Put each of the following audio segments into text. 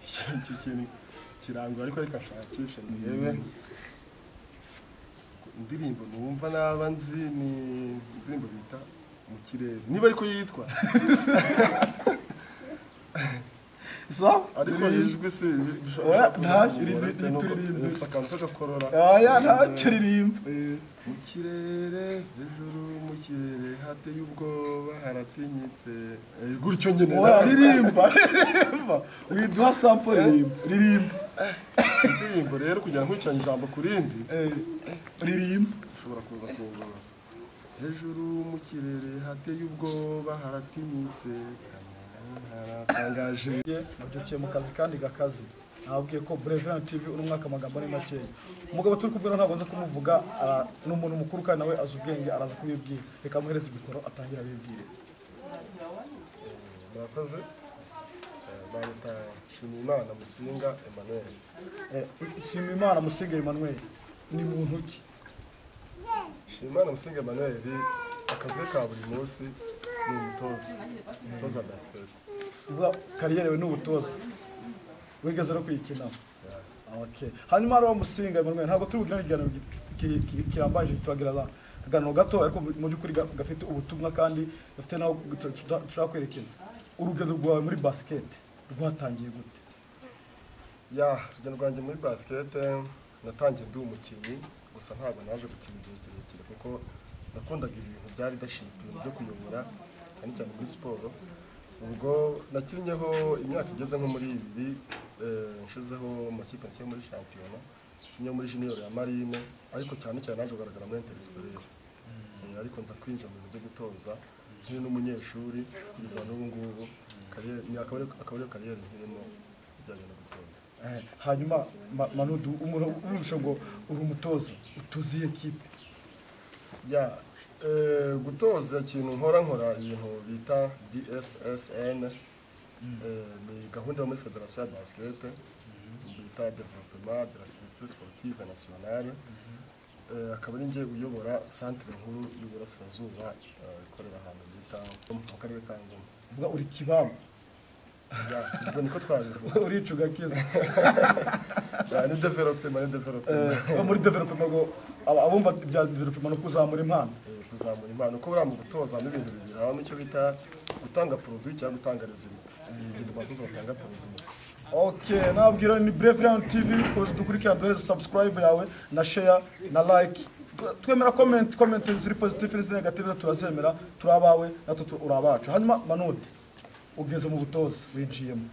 Iki kintu kirangwa, ariko reka nshakishe ndebe indirimbo numva naba nzi. Ni indirimbo bita "Mu Kirere", niba ariko yitwa. Sawa. Ariko ijwi si Oya, ntacyo, turirimbe. Bifite akantu k'agakorora. Aya, ntacyo, ririmba. Mu kirere hejuru, mu kirere hateye ubwoba, haratinyitse. Gutyo nyine. Oya, ririmba, ririmba, widuha sample, ririmba, ririmba. Indirimbo rero, kugira ngo nkurikiranye ijambo ku rindi, Ririmba. ushobora kuza kungora. Hejuru mu kirere hateye ubwoba, haratinyitse, haratangaje. Nabyukiye mu kazi kandi gakazi. Nababwiye ko Brevin TV uno mwaka amagambo ni makeya. Umugabo turi kubwira ntabwo nza kumuvuga, ni umuntu mukuru kandi nawe azi ubwenge, araza kubibwira. Reka muhereze mikoro atangira abibwire. Murakoze. Banyita Nshimiyimana Musinga Emmanuel. Nshimiyimana Musinga Emmanuel ni muntu ki? Nshimiyimana Musinga Emmanuel, akazi ke ka buri munsi ni umutoza, umutoza wa basket. Uvuga carrière we ni ubutoza, wigeze no kuyikinaho. Okay. Hanyuma hariho Musinga Emmanuel, ntabwo turi bugirane ikiganiro kirambaje, turagira akaganiro gato, ariko mu by'ukuri gafite ubutumwa kandi gafite n'aho dushaka kwerekeza. Urugendo rwawe muri basket rwatangiye gute? Ya, urugendo rwanjye muri basket, natangiye ndi umukinnyi gusa, ntabwo naje gukina igihe kirekire kuko nakundaga ibintu bya leadership, ibintu byo kuyobora, cyane cyane muri siporo. Ubwo nakinnyeho imyaka igeze nko muri 2, nshizeho amakipe nakinnye muri shampiyona, nakinnye muri junior ya Marine, ariko cyane cyane naje kugaragara muri interscolaire. Ariko nza kwinjira mu bintu byo gutoza nkiri n'umunyeshuri, kugeza n'ubu ngubu akaba ariyo carrière nkirimo ijyanye no gutoza. Hanyuma Manudu, umuntu urusha ngo uri umutoza, utoza iyi ekipe? Ya, gutoza, ikintu nkora ibintu bita DSSN. Ni gahunda yo muri federasiyo ya basket bita développement de la structure sportive nationale. Akaba ari njye uyobora centre nkuru y'Uburasirazuba, ikorera ahantu bita mu karere ka Ngoma. Uvuga uri kibamba. Ya, ubwo niko twabivuga. Urica ugakiza. Ya, ni développement, ni développement. Muri développement ngo abumva ibya développement no kuzamura impano. Kuzamura impano, kuko buriya mu gutoza habamo ibintu bibiri: habamo icyo bita gutanga produit cyangwa gutanga résultat. Igihe abatoza batanga produit. Okay, nabwira ni Brave Lion TV, koze dukurikirana, duhereze subscribe yawe na share na like. Twemera comment, comment ziri positive n'izindi negative turazemera, turi abawe natwe uri abacu. Hanyuma Manudi, ugeze mu butoza, winjiyemo,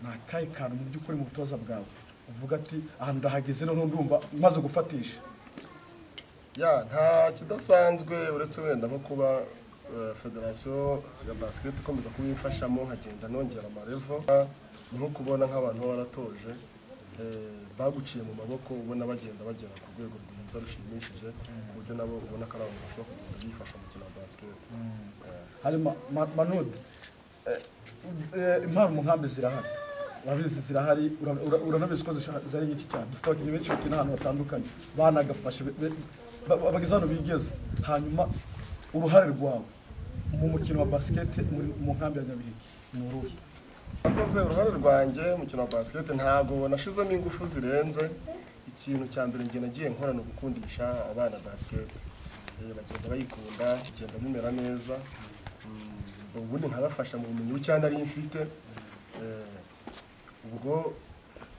ni akahe kantu mu by'ukuri mu butoza bwawe uvuga ati: "Ahantu ndahageze, noneho ndumva maze gufatisha"? Ya, nta kidasanzwe uretse wenda nko kuba federasiyo ya basket ikomeza kubimfashamo, nkagenda nongera ama level. Ni nko kubona nk'abantu baba baratoje, baguciye mu maboko, ubona bagenda bagera ku rwego rwiza rushimishije, ku buryo nabo ubona ko ari abantu bashobora kugenda bifasha mu mukino wa basket. Hanyuma Manudi, impano mu nkambi zirahari, urabizi zirahari, uranabizi ko zari nyinshi cyane. Dufite abakinnyi benshi bakina ahantu hatandukanye, banagafashe bageze hano bigeze. Hanyuma uruhare rwawe mu mukino wa basket mu nkambi ya Nyabiheke ni uruhe? Akoze, uruhare rwanjye mu mukino wa basket, ntabwo nashizemo ingufu zirenze. Ikintu cya mbere njye nagiye nkora ni ugukundisha abana basket. Bagenda bayikunda, bigenda bimera neza. Ubundi nkabafasha mu bumenyi buke nari mfite. Ubwo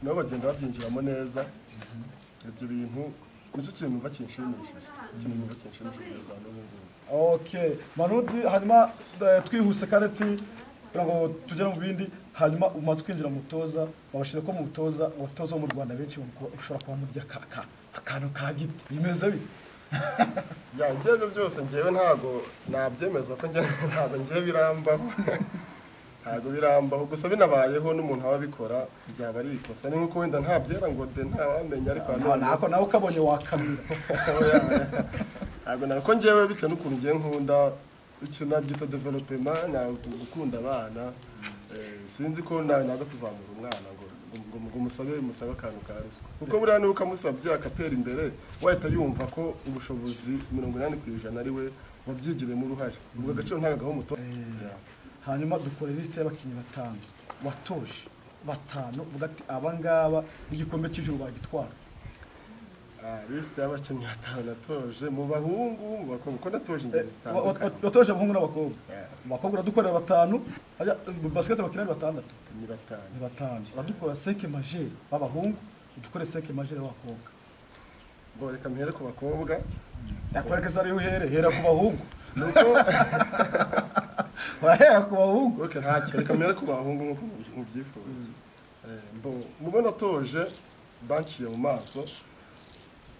nabo bagenda babyinjiramo neza. Ibyo bintu nicyo kintu numva kinshimishije, ikintu numva kinshimishije kugeza n'ubu ngubu. Okay, Manudi, hanyuma twihuse kandi kugira ngo tugere mu bindi. Hanyuma umaze kwinjira mu butoza, babashize ko mu butoza, abatoza bo mu Rwanda benshi ushobora kuba murya akantu ka giti, bimeze bite? Ya, ibyo aribyo byose njyewe ntago nabyemeza ko njye ntabwo ngiye birambaho, ntabwo birambaho. Gusa binabayeho n'umuntu aba abikora byaba ari ikosa. Ni nkuko wenda ntabyera ngo de, ntawamenya, ariko nanone Nako nawe ukabonye wakamira. Ntabwo nako njyewe, bitewe n'ukuntu ngiye nkunda icyo nabyita développement, ntabwo gukunda abana. Sinzi ko nawe naza kuzamura umwana ngo musabe akantu ka ruswa, kuko buriya niba ukamusabye agatera imbere, wahita yumva ko ubushobozi 80% ari we wabyigiriyemo uruhare, ubwo agaciro ntabwo agaha umutoza. Hanyuma dukora lisite y'abakinnyi batanu watoje batanu uvuga ati aba ngaba igikombe cy'ijuru bagitwara. Liste y'abakinnyi batanu natoje mu bahungu, mu bakobwa, ko natoje ingeri zitandukanye. Watoje abahungu n'abakobwa. Abakobwa uradukorera batanu, basket bakina ari batandatu. Ni batanu. Ni batanu. Uradukora 5 majeur b'abahungu, udukore 5 majeur b'abakobwa. Bo reka mpere ku bakobwa. Yakwereka ari uhere, hera ku bahungu. Nuko wahera ku bahungu. Okay, ntacyo reka mpere ku bahungu nkuko mubyifuza. Mbo mubona toje banciye mu maso,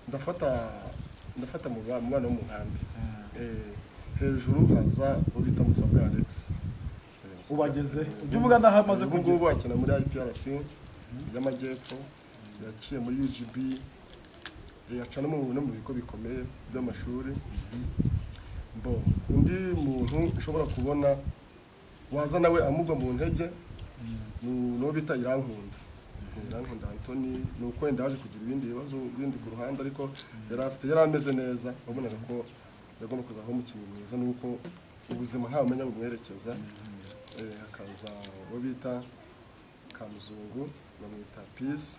ndafata mu bana wo mu nkambi. Hejuru haza ubita Musabwe Alex. Ubageze ujye uvuga ndahamaze kugubu akina muri IPRC y'Amajyepfo, yaciye muri UGB, yaca no mu bigo bikomeye by'amashuri. Bo undi muntu ushobora kubona waza nawe amugwa mu ntege no bita Irankunda. Irankunda Anthony nuko wenda yaje kugira ibindi bibazo bindi ku ruhande, ariko yari ameze neza, wabonaga ko yagomba kuzaho umukinnyi mwiza, nuko ubuzima nta umenya bumwerekeza. Hakaza uwo bita Kamuzungu bamwita Peace,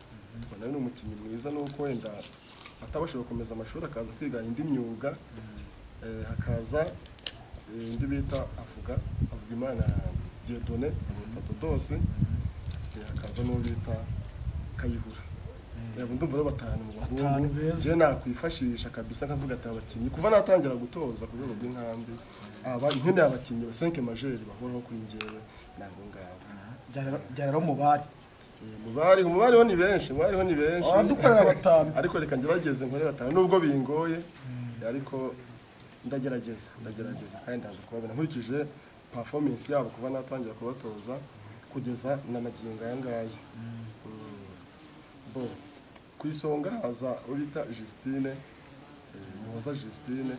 nawe ni umukinnyi mwiza nuko wenda atabashije gukomeza amashuri akaza kwiga indi myuga. Hakaza indi bita avuga Imana Dieudonné bamwita Dodos. Hakaza n'uwo bita Kayihura. Yabo ndumva batanu mu bahungu je nakwifashisha kabisa nkavuga ati abakinnyi kuva natangira gutoza ku rwego rw'inkambi aba nkeneye abakinnyi ba 5 majeur bahoraho kuri njyewe ntabwo ngabo. Byarero mubari. Mubari ho ni benshi, mubari ho ni benshi. Abadukorera batanu. Ariko reka ngerageze nkore batanu nubwo bingoye, ariko ndagerageza kandi ndaza kubabona nkurikije performance yabo kuva natangira kubatoza kugeza na magingo aya ngaya. Bo ku isonga haza ubita Justine, Muhoza Justine,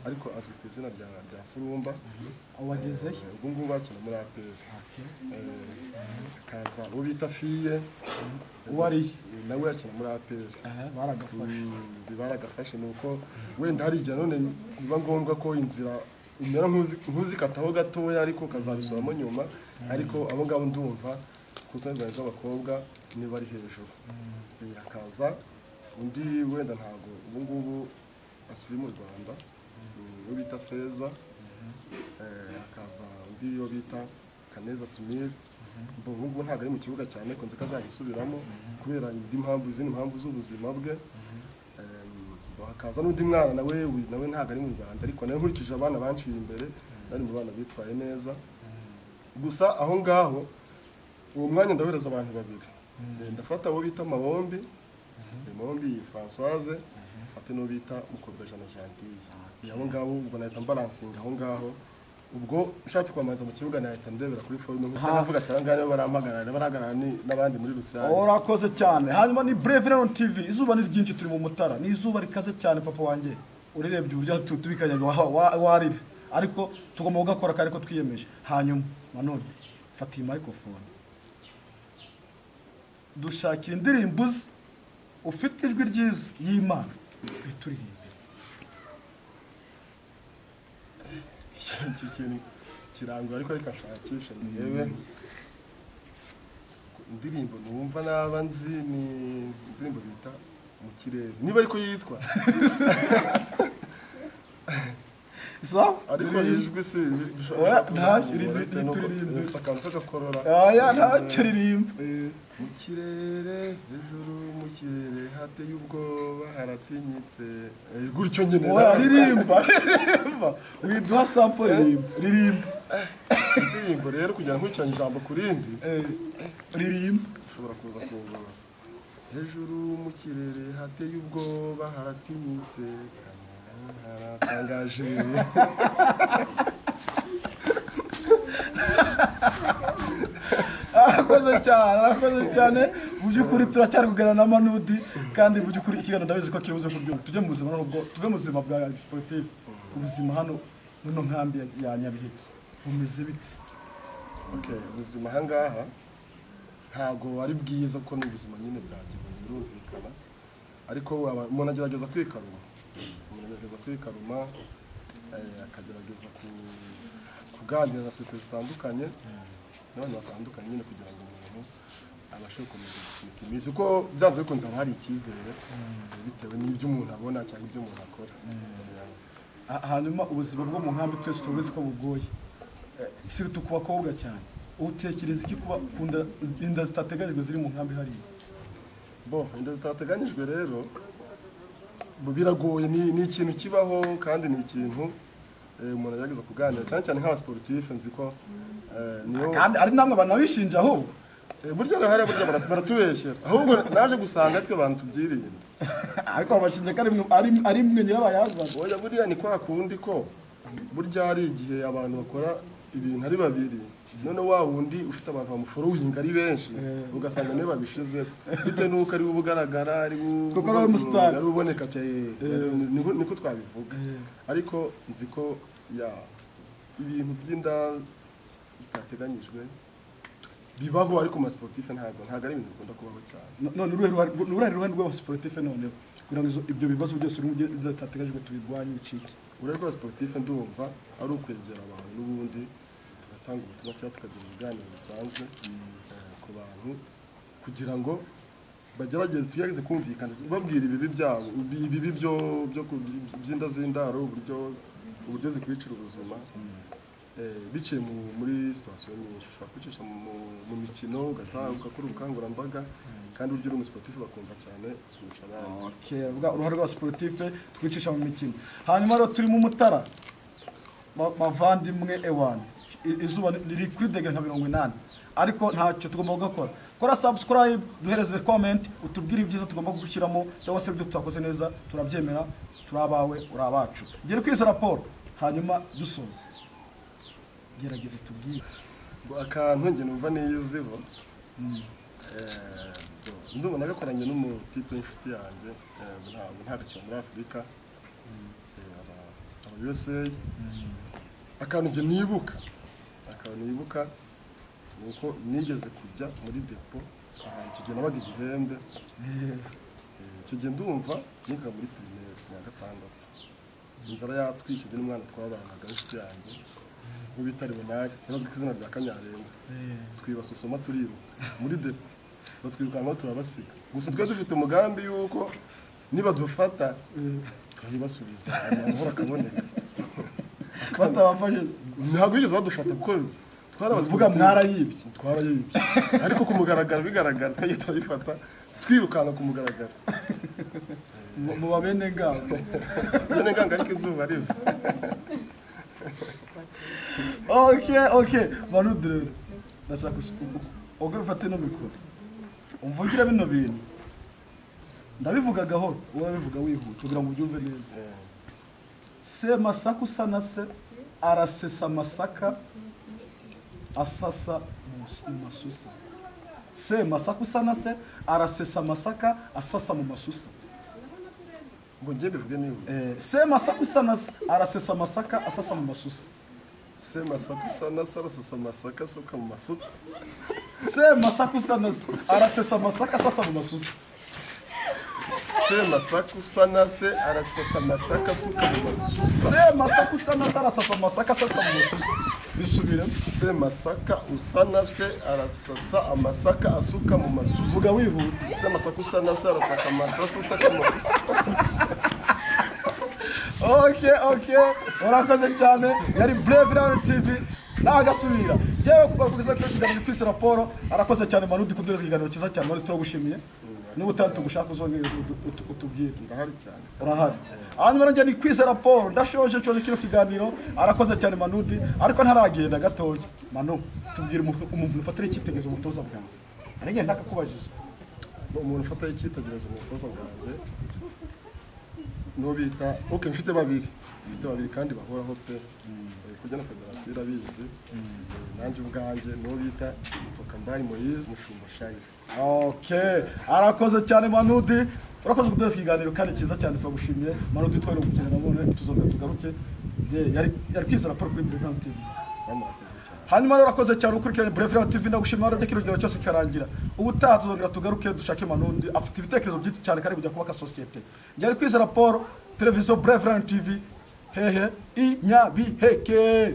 ariko azwi ku izina rya Furumba. Ubageze ubwo ngubu bakina muri APR. Kaza ubita Fiye uwari nawe yakina muri APR. Baragafashe nuko wenda hari igihe none biba ngombwa ko inzira umera nk'uzikataho gatoya ariko kazabisoramo nyuma, ariko abo ngabo ndumva ku rutonde rw'abakobwa ni bari hejuru. Hakaza undi wenda ntago ubu ngubu akiri mu Rwanda uwo bita Feza. Hakaza undi yo bita Kaneza Sumir. Ubu ngubu ntago ari mu kibuga cyane ko nzi kazagisubiramo kubera indi mpamvu, izindi mpamvu z'ubuzima bwe. Hakaza n'undi mwana nawe ntago ari mu Rwanda, ariko nawe nkurikije abana banciye imbere bari mu bana bitwaye neza. Gusa aho ngaho uwo mwanya ndahereza abantu babiri. Ndafata uwo bita Mabombi, Mabombi Françoise, mfate n'uwo bita Mukobwajana Gentille. Abo ngabo ubwo nahita mbalansinga aho ngaho, ubwo nshatse kwamanza mu kibuga nahita ndebera kuri forume nkavuga ati aba ngaba barampagarara, barahagarara n'abandi muri rusange. Urakoze cyane. Hanyuma ni Brave Lion TV, izuba ni ryinshi turi mu Mutara, ni izuba rikaze cyane papa wanjye. Urerebye uburyo tutubikanya warira, ariko tugomba kugakora kandi ko twiyemeje. Hanyuma manone fata iyi microphone, dushakira indirimbo ufite ijwi ryiza y'Imana ituririmbe. Iki kintu kirangwa ariko reka nshakishe ndebe indirimbo numva naba nzi, ni indirimbo bita Mu Kirere, niba ariko yitwa sawa, ariko ijwi si oya ntacyo uririmbe, akantu k'agakorora. Oya ntacyo ririmba. Mu kirere hejuru, mu kirere hateye ubwoba haratinyitse, gutyo nyine. Oya ririmba, widuha sample, ririmba indirimbo rero kugira ngo nkurikiranye ijambo ku rindi. Ririmba ushobora kuza kungora. Hejuru mu kirere hateye ubwoba haratinyitse, haratangaje. Arakoze cyane, arakoze cyane. Mu by'ukuri turacyari kuganira na Manudi, kandi mu by'ukuri ikiganiro ndabizi ko kiribuze kuryoha. Tujye mu buzima nubwo tuve mu buzima bwa sportif, ubuzima hano muno nkambi ya Nyabiheke bumeze bite? Okay, ubuzima aha ngaha ntago ari bwiza ko ni ubuzima nyine bwa gihunzi birumvikana, ariko umuntu agerageza kwikaruma, akagerageza kuganira na sosiyete zitandukanye n'abantu batandukanye nyine kugira ngo umuntu abashe gukomeza gusunika iminsi, kuko byanze bikunze haba hari icyizere bitewe n'ibyo umuntu abona cyangwa ibyo umuntu akora. Hanyuma ubuzima bwo mu nkambi twese tubizi ko bugoye, surtout ku bakobwa cyane. Utekereza iki kuba kunda inda zitateganyijwe ziri mu nkambi hariya? Bo inda zitateganyijwe rero biragoye, ni ikintu kibaho kandi ni ikintu umuntu agerageza kuganira cyane cyane nk'abasportif, nzi ko niyo kandi ari namwe banabishinja ahubwo. Burya rero hariya burya baratubeshyera, ahubwo naje gusanga twe abantu tubyirinda. Ariko babashinja ko ari mwe nyirabayazana. Oya, buriya ni kwa kundi ko burya hari igihe abantu bakora ibintu ari babiri, none wa wundi ufite abantu bamufollowinga ari benshi, ugasanga niwe babishizeho bitewe n'uko ari we ugaragara, ari we kuko ari umustar, ari uboneka cyane, niko twabivuga. Ariko nzi ko ya ibintu by'inda zitateganyijwe bibaho, ariko mu sportif ntabwo ari ibintu bikunda kubaho cyane. None uruhe ruhande rw'aba sportif noneho kugira ngo ibyo bibazo byose bitateganyijwe tubirwanye bicike? Uruhare rw'aba sportif ndumva ari ukwegera abantu n'ubundi tugatanga ubutumwa cyangwa tukagira ibiganiro bisanzwe ku bantu, kugira ngo bagerageze, tugerageze kumvikana, babwira ibibi byabo, ibibi byo by'inda z'indaro, uburyo zikwicira ubuzima, biciye muri situation nyinshi. Ushobora kwicisha mu mikino, ugakora ubukangurambaga, kandi uburyo uri umusportif bakumva cyane kurusha abandi. Okay, uruhare rwa sportif twicisha mu mikino. Hanyuma rero turi mu Mutara, bavandimwe, ewana izuba riri kuri degré nka 80, ariko ntacyo tugomba gukora. Kora subscribe, duhereze comment, utubwire ibyiza tugomba gushyiramo cyangwa se ibyo tutakoze neza, turabyemera, turi abawe, uri abacu. Ngere kuri izo raporo, hanyuma dusoza gerageza tubwire. Akantu njye numva niyiziho, ndumva nagakoranye n'umutipe w'inshuti yanjye, ntabwo ntarekera muri Afurika, aba USA. Akantu njye nibuka ni uko nigeze kujya muri depo ahantu, icyo gihe nabaga igihembe. Icyo gihe ndumva nigaga muri primaire mu wa gatandatu, inzara yatwishe njye n'umwana twabanaga w'inshuti yanjye uwo bita Leonard, yarazwi ku izina rya Kanyarenga. Twiba sosoma turiruka muri depo, batwirukankaho turabasiga. Gusa twari dufite umugambi y'uko nibadufata turayibasubiza, amahoro akaboneka. Batabafashe? Ntabwo bigeze badufata kuko twarabaze. Uvuga mwarayibye? Twarayibye, ariko ku mugaragaro, bigaragara, twagiye turayifata twirukanka ku mugaragaro. Mu babene ngabo. Bene nganga, ariko izuba riva. Okay, Manudi, rero ndashaka ubwo ufate no mikoro umvugire bino bintu. Ndabivuga gahoro, wowe bivuga wihuta kugira ngo ubyumve neza. Semasaka usa na se arasesa amasaka asasa mu masusa. Semasaka usa na se arasesa amasaka asasa mu masusa. Ngo njye bivuge niba Semasaka usa na se arasesa amasaka asasa mu masusa. Semasaka usa na se arasesa amasaka asuka mu masuka. Semasaka usa na se arasesa amasaka asasa mu masusa. Semasaka usa na se arasesa amasaka asuka mu masusa. Semasaka usa na se arasasa amasaka asasa mu masusa. Bisubiremo. Semasaka usa na se arasasa amasaka asuka mu masusa. Vuga wihuta. Semasaka usa na se arasaka amasasa usaka mu masusa. Okay, urakoze cyane. Yari Brave Lion TV, nagasubira jewe kugeza kuri kiganiro kwisi raporo. Arakoze cyane Manudi kuduhereza ikiganiro cyiza cyane. Manudi, turagushimiye. Niba utari tugushaka uzongere utubwire. Ndahari cyane. Urahari. Hanyuma njye ni kwizera raporo, ndashoje nshoje kino kiganiro. Arakoze cyane Manudi, ariko ntaragenda gatoya. Manu, tubwire umuntu ufatira icyitegererezo umutoza bwawe, ariko ntakakubajije. Umuntu ufata icyitegererezo mu butoza bwanjye n'uwo bita, okay, mfite babiri kandi bahoraho pe. Kujya na federasiyo irabizi. Nanjye ubwanjye n'uwo bita Tokambari Moise Mushumba Shayira. Okay, arakoze cyane Manudi, urakoze kuduhereza ikiganiro kandi cyiza cyane, turagushimiye Manudi. Twari gukina nabone tuzongera tugaruke. Yari kwizera raporo kuri Brave Lion TV. Sawa, murakoze cyane. Hanyuma rero urakoze cyane ukurikiranye Brave Lion TV, ndagushimira. Rero kino kiganiro cyose kikarangira, ubutaha tuzongera tugaruke dushake Manundi, afite ibitekerezo byinshi cyane kandi kujya kubaka sosiyete. Njye ari kwizera Paul, televiziyo Brave Lion TV, hehe i Nyabiheke.